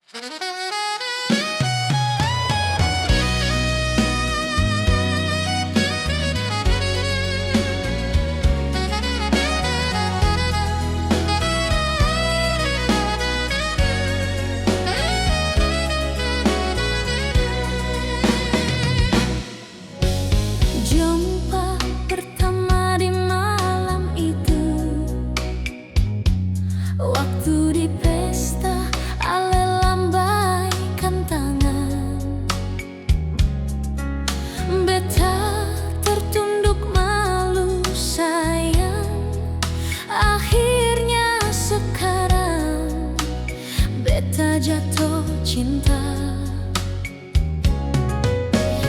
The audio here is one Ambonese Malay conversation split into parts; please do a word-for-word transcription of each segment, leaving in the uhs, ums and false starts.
Jumpa pertama di malam itu, waktu di pesta ale lambaikan tangan. Beta tertunduk malu, sayang. Akhirnya sekarang beta jatuh cinta.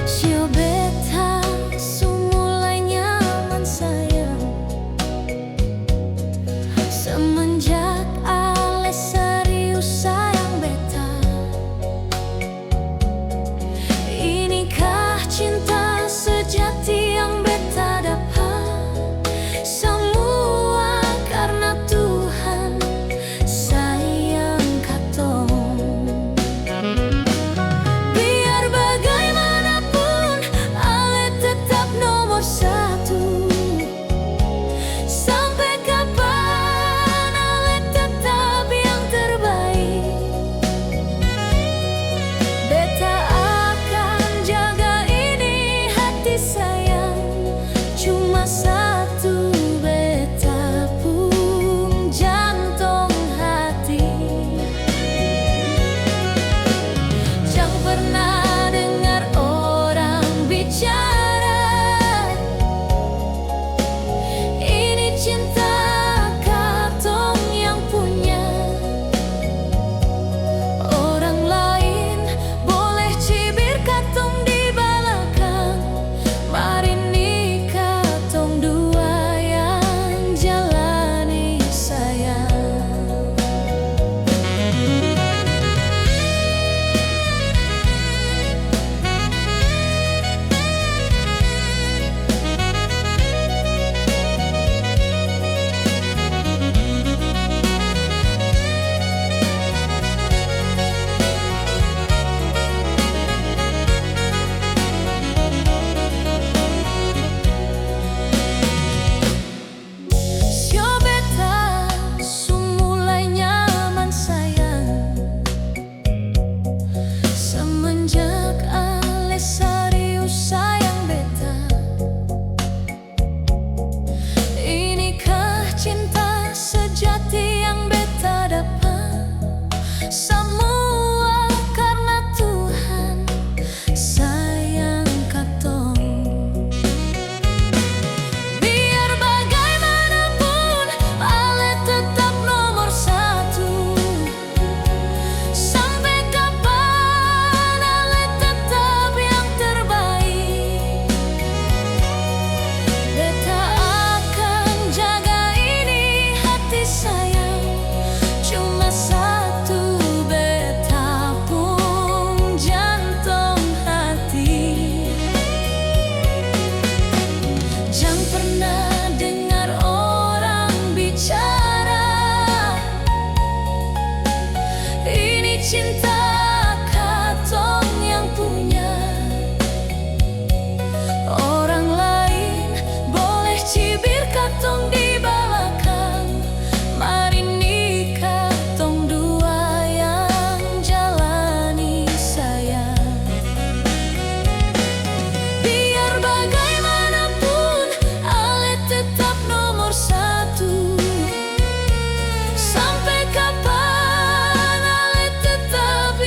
Sio, beta su mulai nyaman, sayang. Semenjak ale serius, sayang, beta. Inikah cinta sejati yang beta dapat? Samua karna Tuhan sayang katong. Biar bagaimanapun, ale tetap nomor satu. Sampe kapan ale tetap yang terbaik? Beta akan jaga ini hati, sayang. Cuma satu beta pung jantong hati. Jang pernah dengar orang bicara, ini cinta katong yang punya. Orang lain boleh cibir katong di balakang, mar ini katong dua yang jalani, sayang. Sio, beta su mulai nyaman, sayang. Semenjak ale serius, sayang, beta. Inikah cinta sejati yang beta dapat? Samua karna Tuhan sayang katong. Biar bagaimanapun, ale tetap nomor satu. Sampe kapan ale tetap yang terbaik? Beta akan jaga ini hati, sayang. Cuma satu beta pung jantong hati. Jang pernah dengar orang bicara, ini cinta katong yang punya. Orang lain boleh cibir katong di balakang, mar ini katong dua yang jalani, sayang. Biar bagaimanapun, ale tetap nomor satu. Sampe kapan ale tetap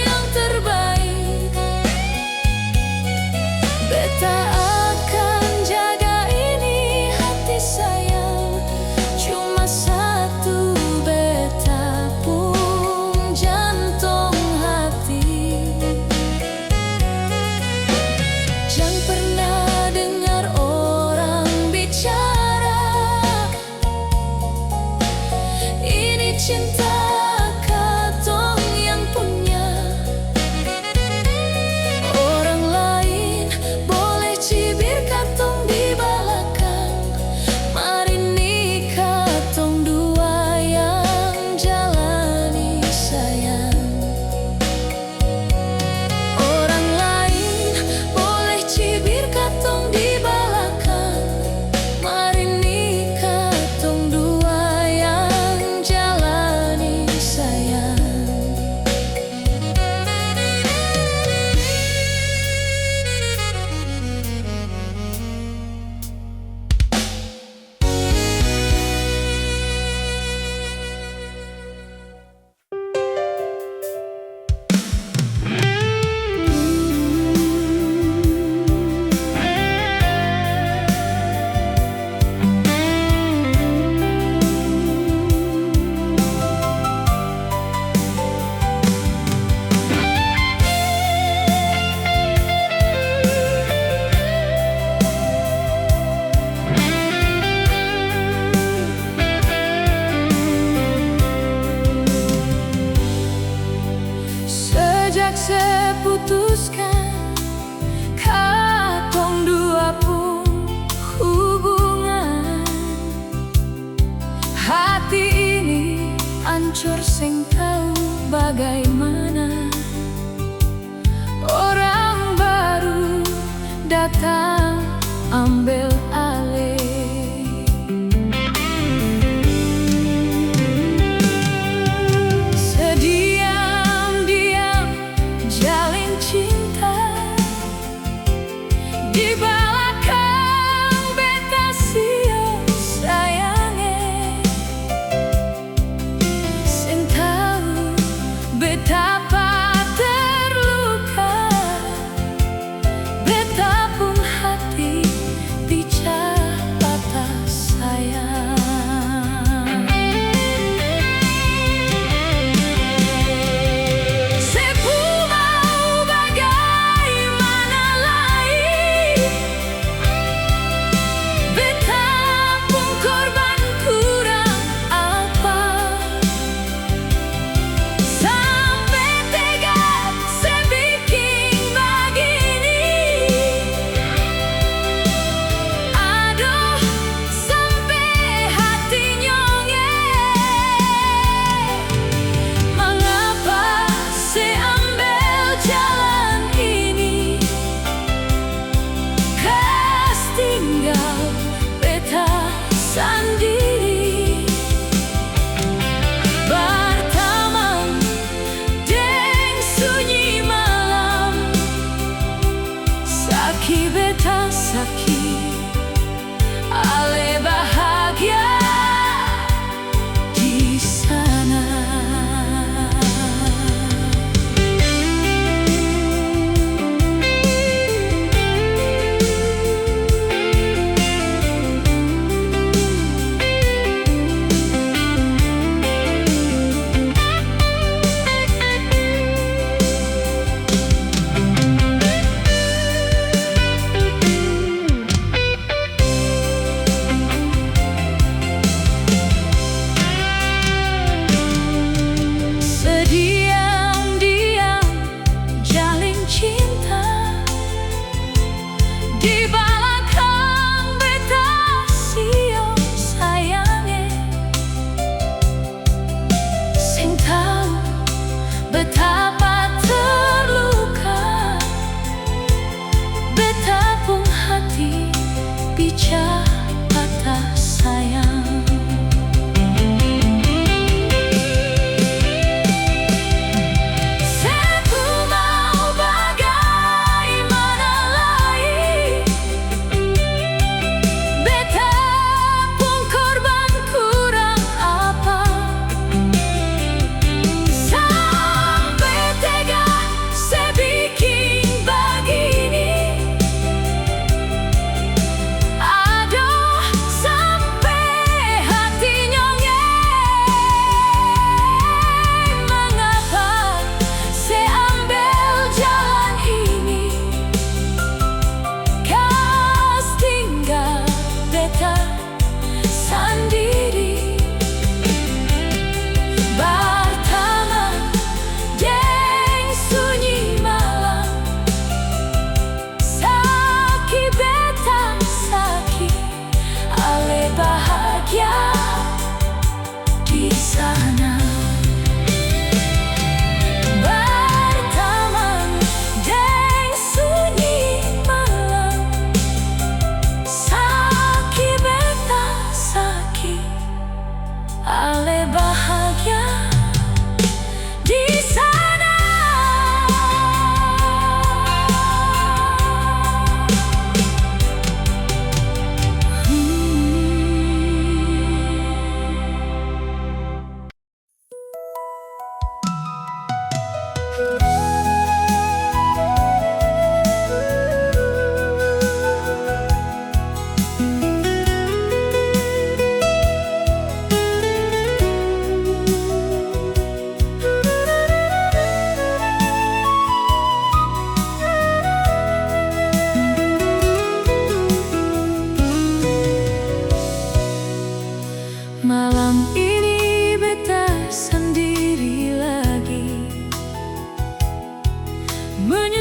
Se putuskan katong dua pung hubungan. Hati ini ancor, seng tau bagaimana. Orang baru datang ambel alih. Sediam-diam jalin cinta di balakang beta sio, sayang e. Seng tau betapa terluka beta pung hati di cap patah sayang. Se pung mau bagaimana lai, beta pung korban kurang apa, sampe tega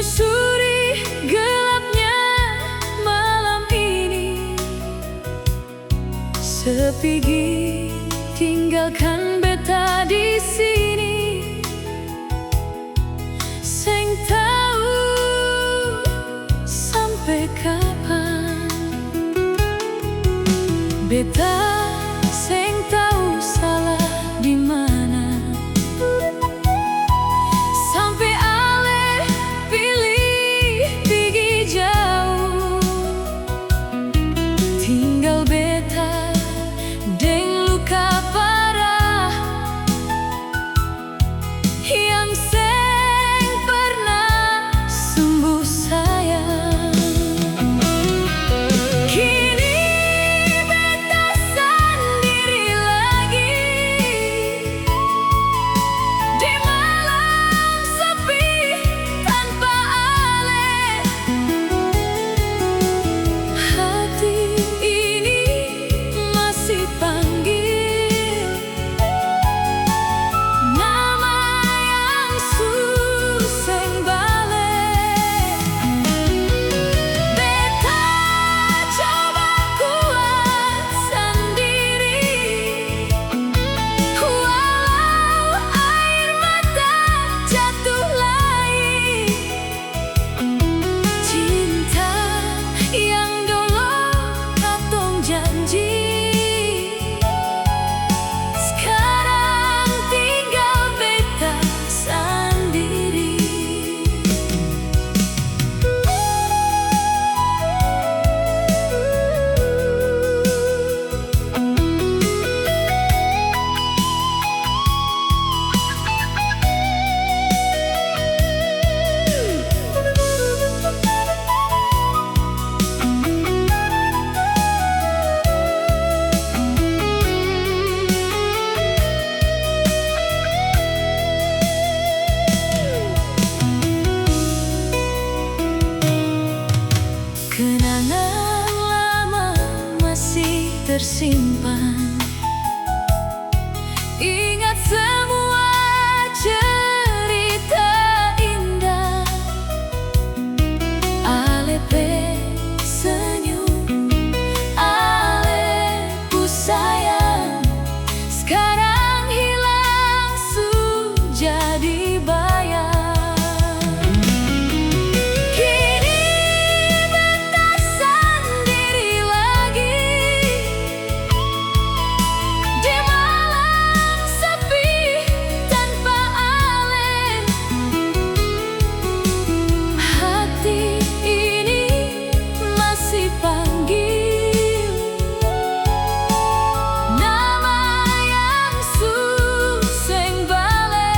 Suri gelapnya malam ini, sepi gi tinggalkan beta di sini. Seng tau sampe kapan. Beta seng tau salah di mana. Sampe ale pilih pigi jauh. Tinggal beta deng luka parah yang seng pernah sembuh, sayang. Kini beta sandiri lagi di malam sepi tanpa ale. Hati ini masih panggil nama yang su seng bale. Beta coba kuat sandiri, walau air mata jatuh lai. Cinta yang dolo katong janji, skarang tinggal beta sandiri. Kenangan lama masih tersimpan. Ingat semua cerita indah, ale pe senyum, ale ku sayang. Skarang hilang su jadi bayang. Kini beta sandiri lagi di malam sepi tanpa ale. Hati ini masih panggil nama yang su seng bale.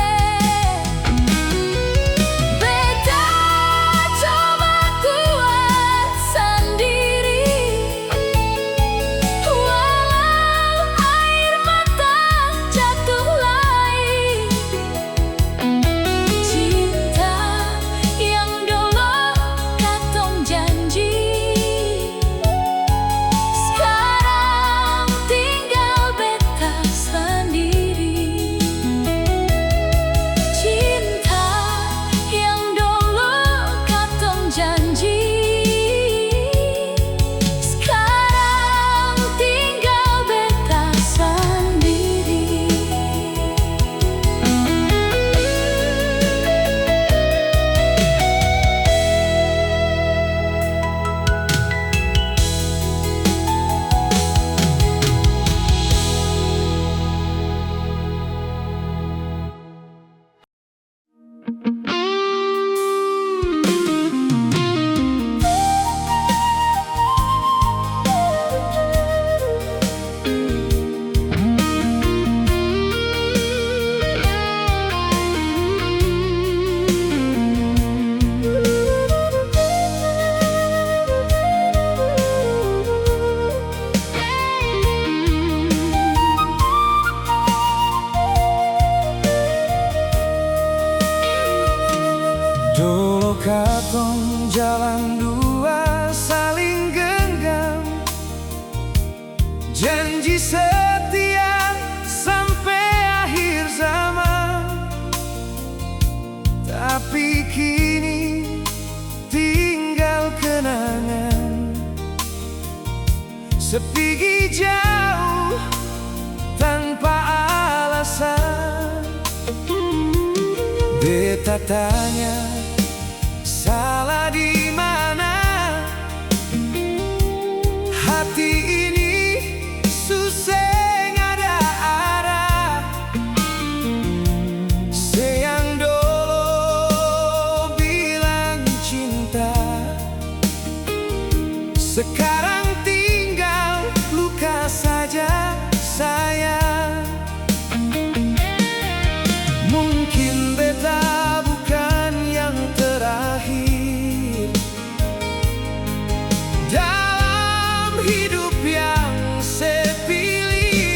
Beta coba kuat sandiri, walau air mata jatuh lai. Cinta yang dolo katong janji, skarang tinggal beta sandiri. Cinta yang dolo katong janji, skarang tinggal beta sandiri. Dolo katong jalan dua saling genggam, janji setia sampe akhir zaman. Tapi kini Pigi jauh tanpa alasan. Beta tanya, sala di mana? Hati ini su seng ada arah. Se yang dolo bilang cinta, sekarang tinggal luka saja, sayang. Mungkin beta bukan yang terakhir dalam hidup yang se pilih.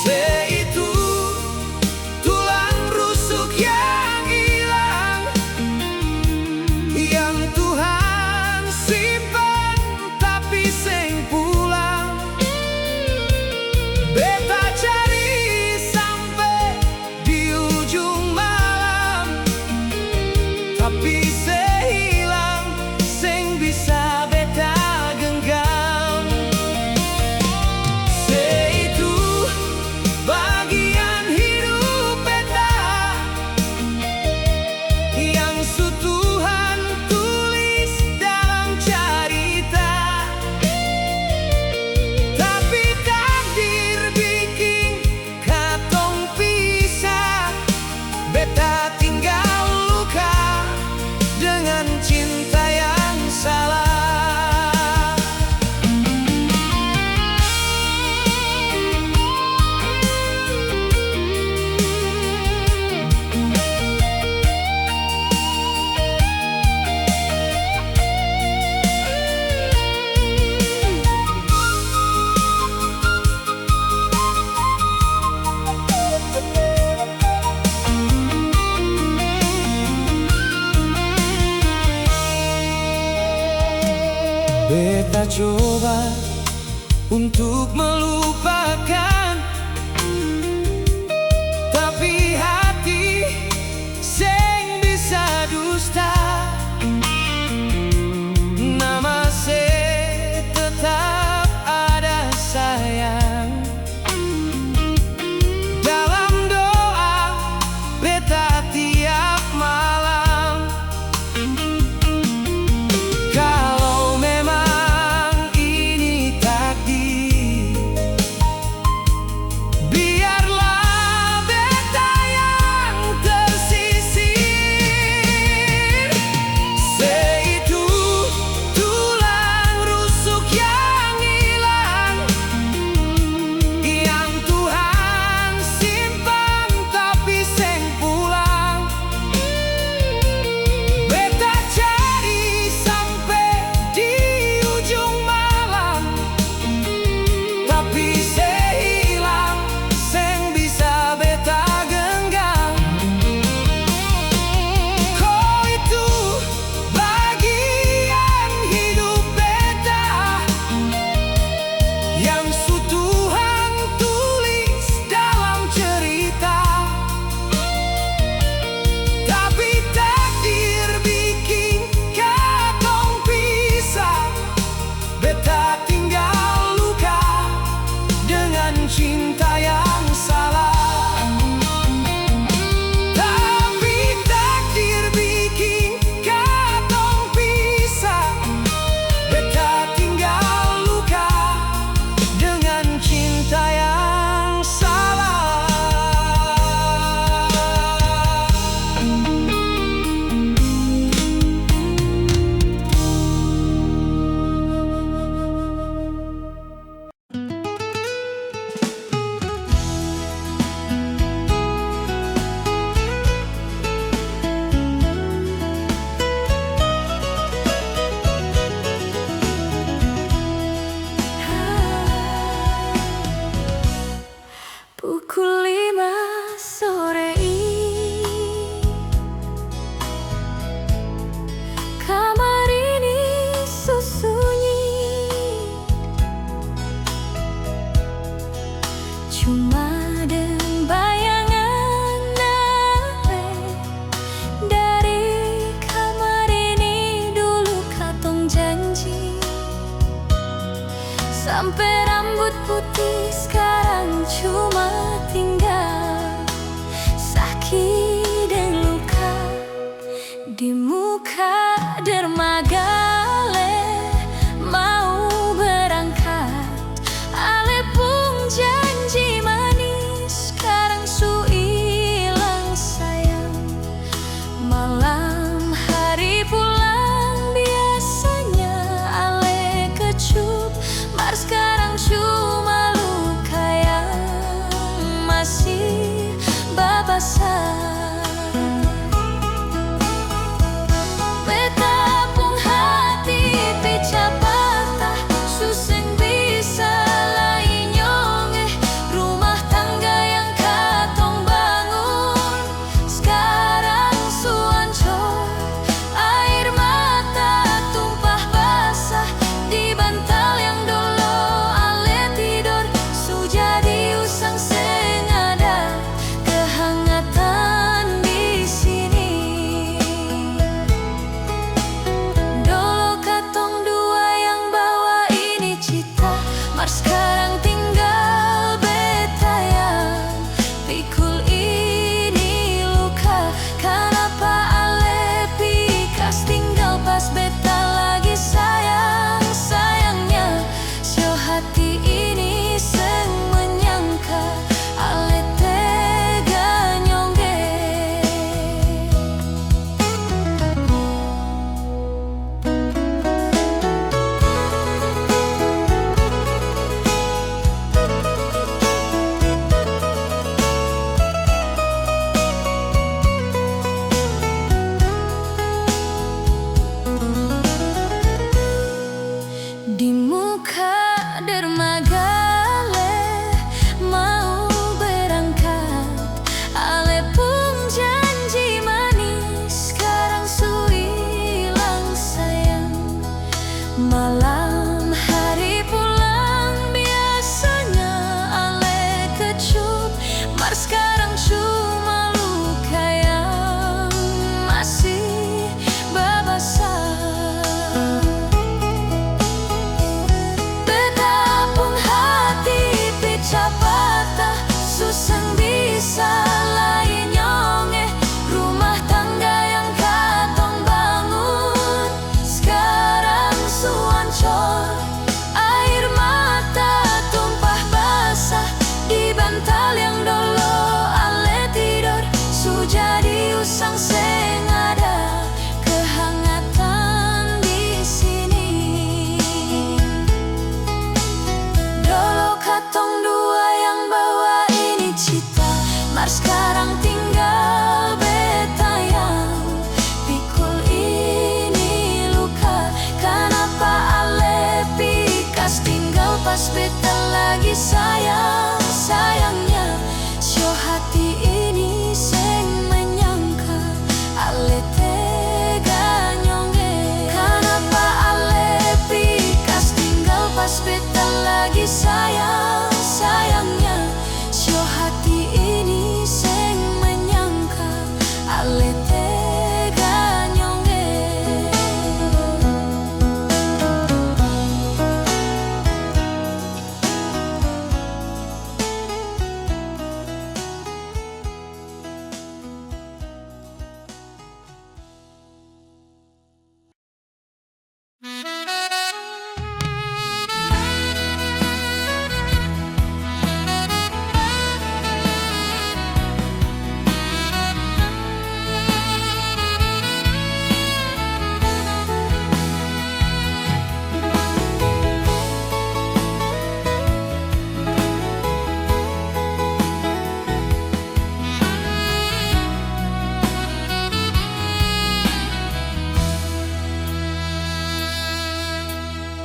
Se itu tulang rusuk yang ilang, yang Tuhan simpan tapi seng pulang. Beta cari sampe di ujung malam, tapi se hilang, seng bisa beta genggam. Se itu bagian hidup beta yang su Tuhan tulis dalam carita, tapi takdir biking katong pisah. Beta tinggal luka dengan cinta yang salah. Beta coba untuk melupakan, tapi hati seng bisa dusta. Nama se tetap ada, sayang. Dalam doa beta tiap malam, kalo memang ini takdir, biarlah beta yang tersisir. Se itu tulang rusuk yang ilang, yang Tuhan simpan tapi seng pulang. Sampe rambut putih skarang cuma tinggal saki deng luka. Di muka dermaga ale mau berangkat, ale pung janji manis skarang su ilang sayang. Malam hari pulang biasanya ale kecup, mar skarang cuma luka yang masih babasa. Beta pung hati pecah patah, su seng bisa lai nyong, eh, rumah tangga yang katong bangun skarang su ancor, aer mata tumpah basah di bantal yang dolo ale tidor, su jadi usang seng ada kehangatan di sini. Dolo katong dua yang bawa ini cita, mar skarang tinggal beta yang pikul ini luka. Kanapa ale pi kas tinggal pas beta lagi sayang-sayangnya? Sio hati ini seng menyangka ale tega nyongge. Di muka dermaga ale mau berangkat, ale pung janji manis skarang su ilang sayang. Malam hari pulang biasanya ale kecup, mar skarang cuma luka yang masih babasa. Beta pung hati pecah patah, su seng bisa lai nyonge. Rumah tangga yang katong bangun skarang su ancor. Air mata tumpah basah di bantal yang dolo ale tidor, su jadi usang seng ada kehangatan di sini. Dolo katong dua yang bawa ini cita, mar skarang tinggal beta yang pikul ini luka. Kanapa ale pi kas tinggal pas beta lagi sayang-sayangnya? Sio hati ini seng menyangka ale tega nyonge. Kanapa ale pi kas tinggal pas beta lagi sayang-sayangnya? Sio hati ini seng menyangka ale tega nyonge.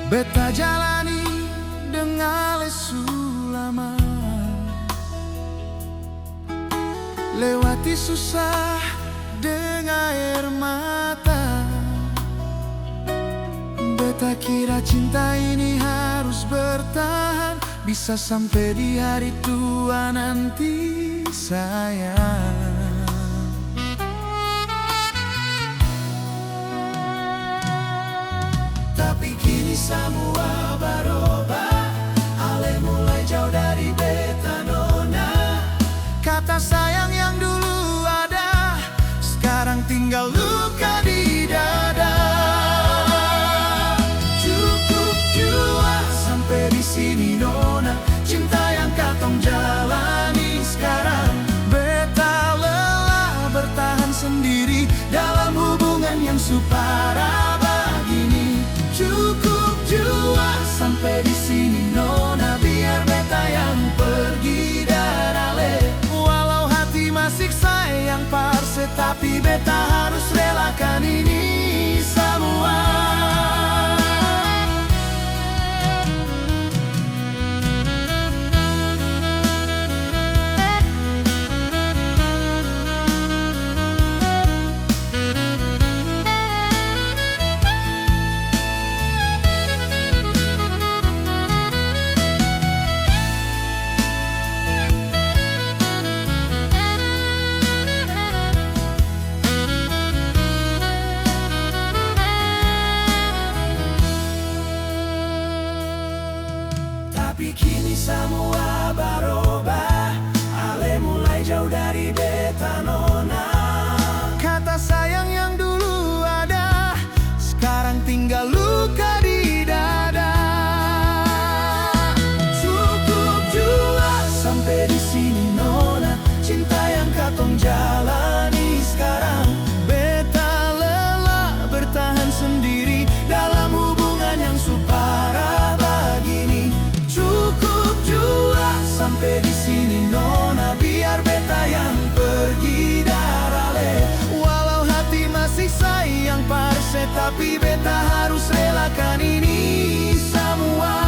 Beta jalani deng ale su lama, lewati susah deng aer mata. Beta kira cinta ini harus bertahan, bisa sampe di hari tua nanti, sayang. Tapi kini samua baroba, tinggal luka di dada. Cukup jua sampe di sini, nona. Cinta yang katong jalani skarang, beta lelah bertahan sendiri dalam hubungan yang su parah bagini. Cukup jua sampe di sini, nona, biar beta yang pergi darale. Walau hati masih sayang pa se, tapi beta harus relakan ini samua. Tapi kini samua barobah, ale mulai jauh dari beta nona. Kata sayang yang dulu ada, skarang tinggal luka di dada. Cukup jua sampe di sini, nona. Cinta yang katong jalani skarang, beta lelah bertahan sendiri dalam hubungan yang su parah bagini. Cukup jua sampe di sini, nona, biar beta yang pergi darale. Walau hati masih sayang pa se, tapi beta harus relakan ini samua.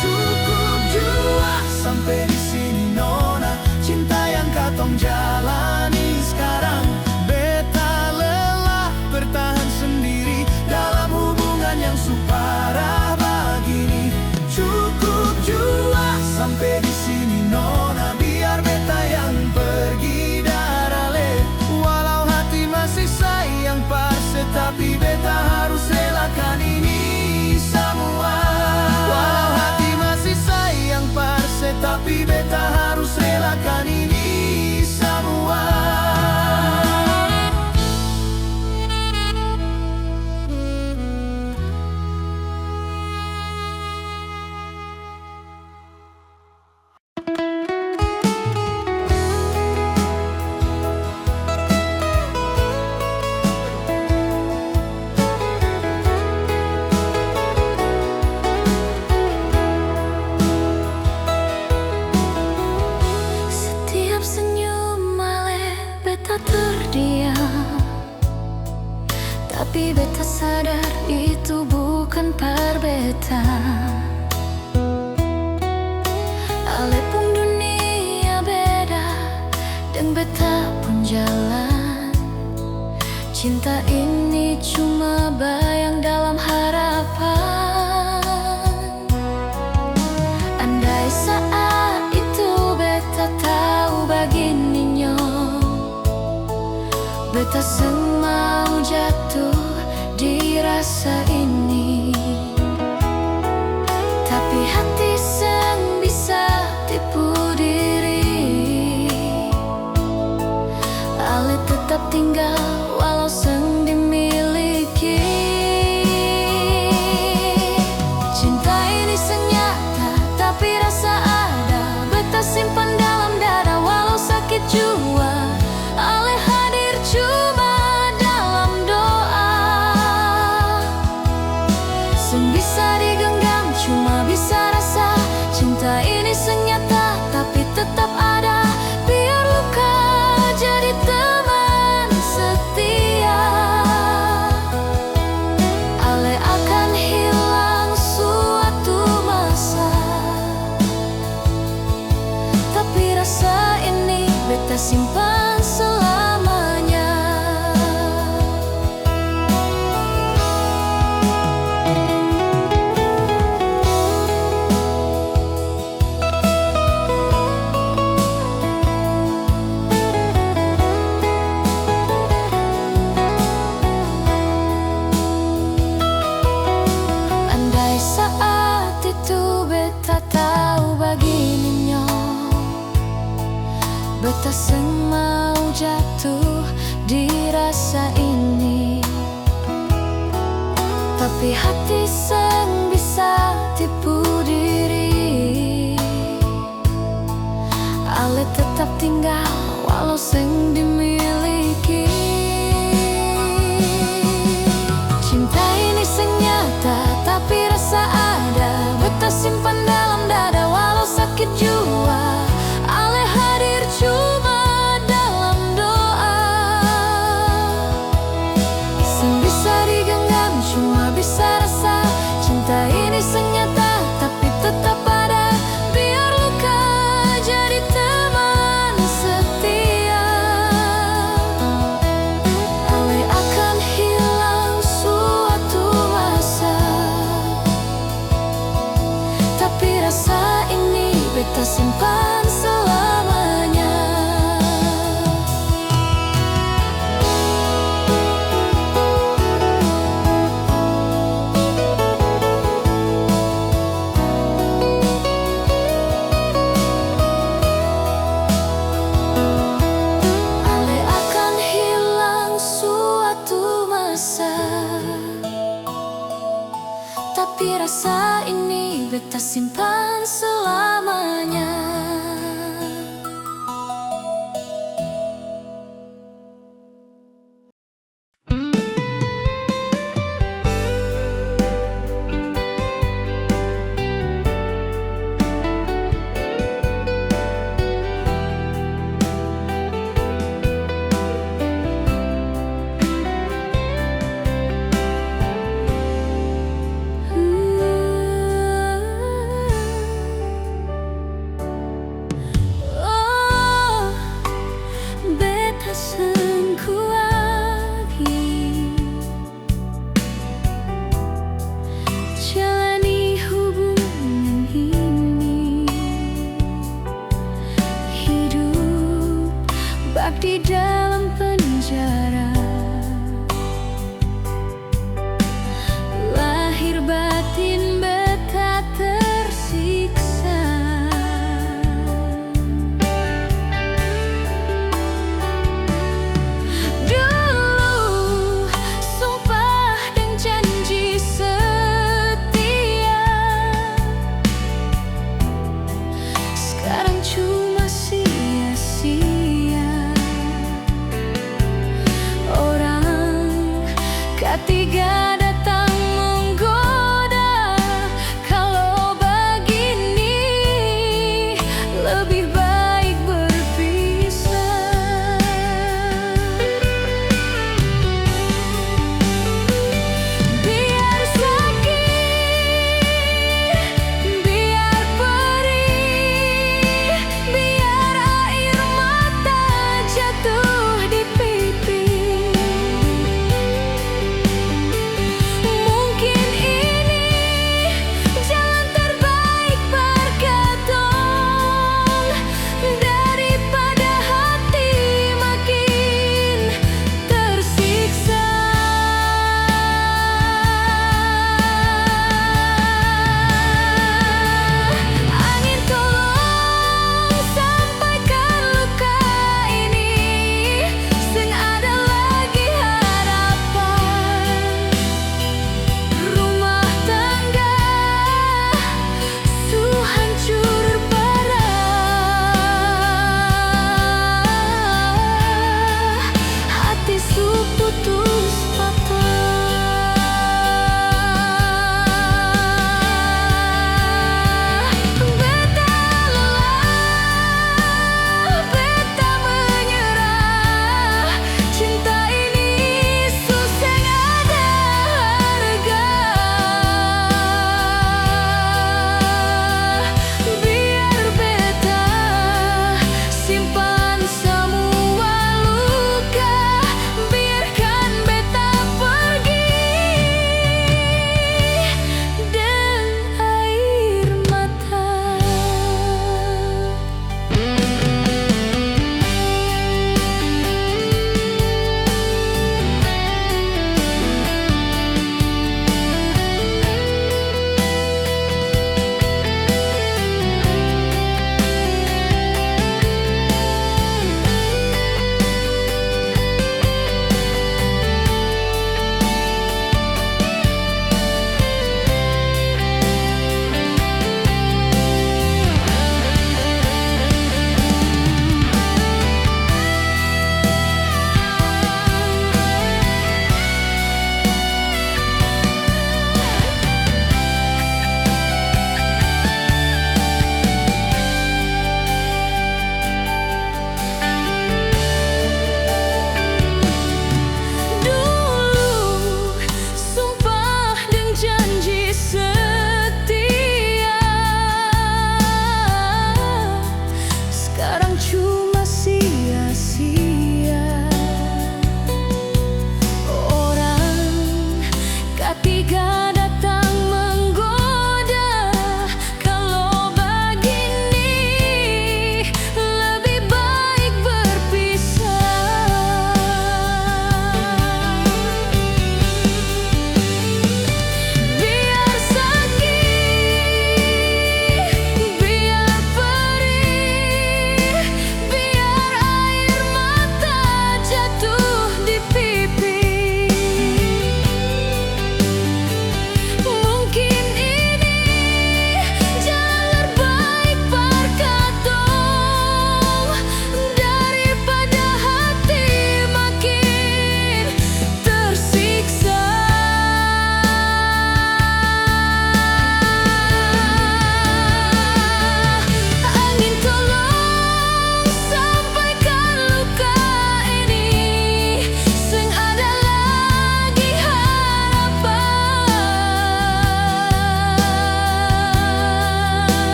Cukup jua sampe di sini, nona. Cinta yang katong jalani skarang, beta lelah bertahan sendiri dalam hubungan yang su parah bagini. Cukup jua sampe di sini, nona, biar beta yang pergi darale. Walau hati masih sayang pa se, tapi beta harus relakan ini samua. Walau hati masih sayang pa se, tapi beta harus relakan ini samua. Setiap senyum ale beta terdiam. Tapi beta sadar itu bukan par beta. Ale pung dunia beda deng beta pung jalan. Cinta ini cuma bayang dalam harapan. Andai saat itu beta tau bagini nyo, beta seng mau jatuh di rasa ini. Tapi hati seng bisa tipu diri. Ale tetap tinggal walau seng dimiliki. Cinta ini seng nyata, tapi rasa ada. Beta simpan dalam dada, walau sakit jua. Ale hadir cuma dalam doa. Seng bisa digenggam, cuma bisa rasa. Cinta ini seng nyata, tapi tetap ada. Biar luka jadi teman setia. Ale akan hilang suatu masa. Tapi rasa ini beta simpan selamanya. Andai saat itu beta tau bagini nyo, Beta seng mau jatuh di rasa ini, tapi hati seng bisa tipu diri. Ale tetap tinggal walau seng dimiliki. Cinta ini seng nyata, tapi rasa ada. Beta simpan dalam dada walau sakit jua. Ale hadir cuma dalam doa. Seng bisa digenggam, cuma bisa rasa. Cinta ini seng nyata, tapi tetap ada. Biar luka jadi teman setia. Ale akan hilang suatu masa, tapi rasa ini beta simpan selamanya. Ale akan hilang suatu masa, tapi rasa ini beta simpan selamanya. Oh, beta seng kuat lei jalani hubungan ini. Hidup bak di dalam penjara. Lahir batin beta tersiksa. Dulu sumpah deng janji setia, skarang cuma sia-sia.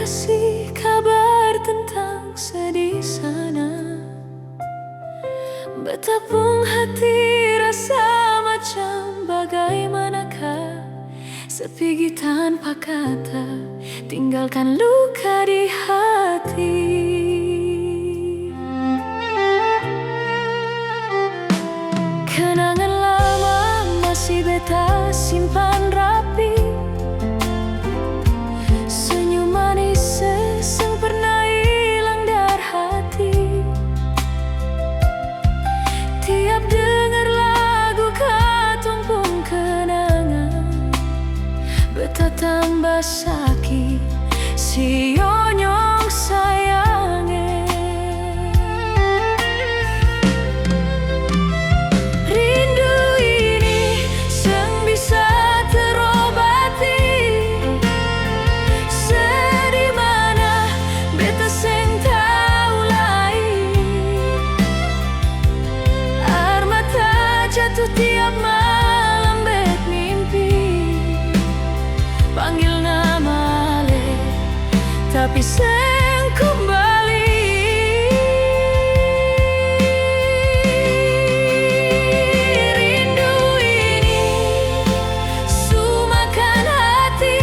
Kasi kabar tentang sedih sana. Beta pung hati rasa macam bagaimanakah, sepi tanpa kata, tinggalkan luka di hati. Kenangan lama masih beta simpan rapi. Senyum manis seng pernah hilang dari hati. Tiap dengar lagu katong pung kenangan, beta tambah saki, si onyong sayang e. Rindu ini seng bisa terobati, sedih mana beta seng tau lai. Aer mata jatuh tiap malam bet mimpi. Panggil nama ale, tapi seng kumbali. Rindu ini su makan hati.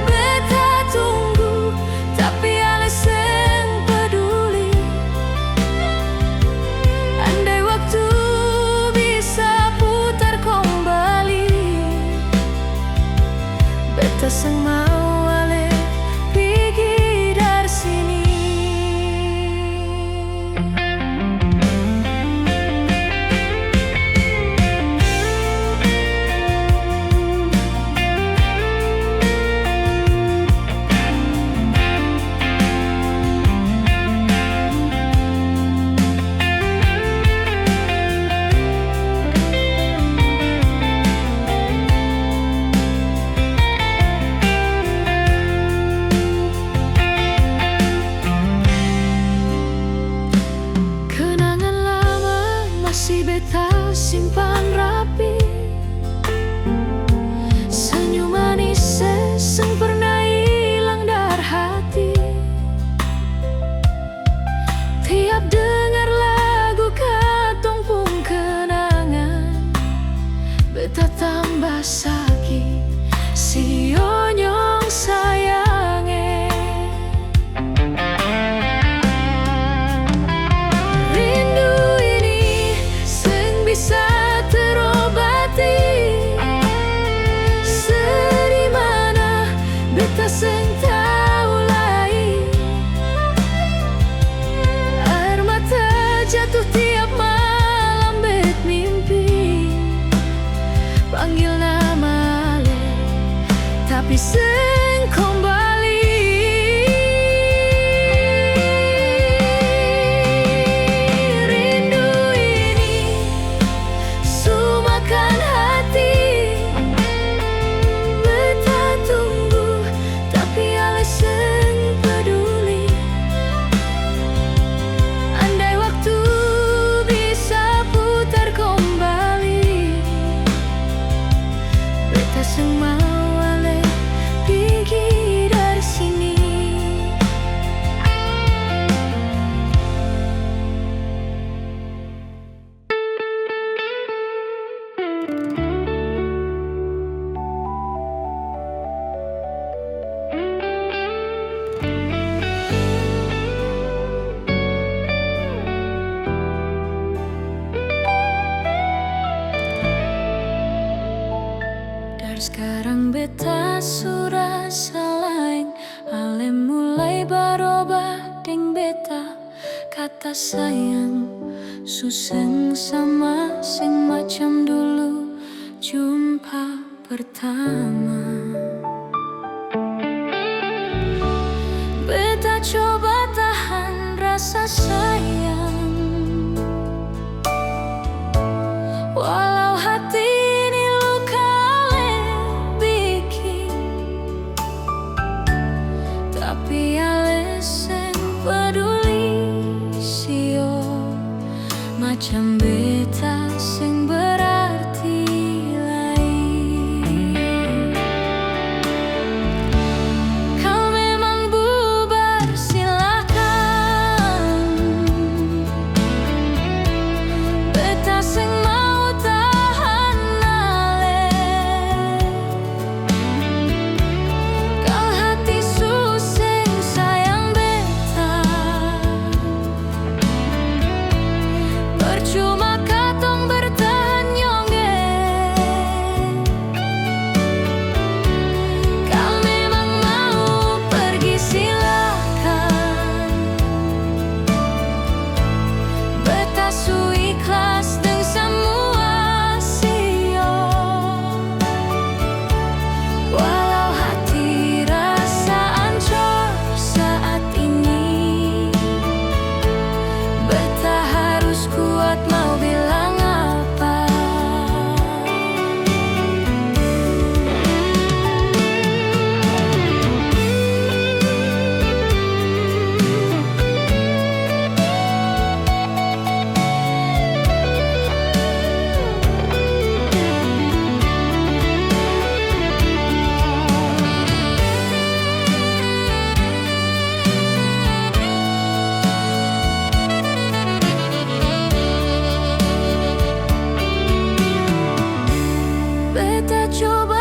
Beta tunggu, tapi ale seng peduli. Andai waktu bisa putar kombali, beta seng mau ale pigi dari sini. Kenangan lama masih beta simpan rapi. Senyum manis se-, seng pernah hilang dari hati. Tiap dengar lagu katong pung kenangan, beta tambah saki, si onyong sayang e. Rindu ini seng bisa terobati. Sedih mana beta seng tau lai. Aer mata jatuh tiap malam bet mimpi. Panggil nama ale, tapi seng kombali. Rindu ini su makan hati. Beta tunggu, tapi ale seng peduli. Andai waktu bisa putar kombali, beta seng mau ale pigi dari sini. Dari skarang beta su rasa laeng, ale mulai baroba deng beta. Kata sayang su seng sama, seng macam dulu jumpa pertama. Beta coba tahan rasa sayang, walau hati ini luka ale biking. Tapi ale seng peduli, sio, macam beta seng berarti lai. coba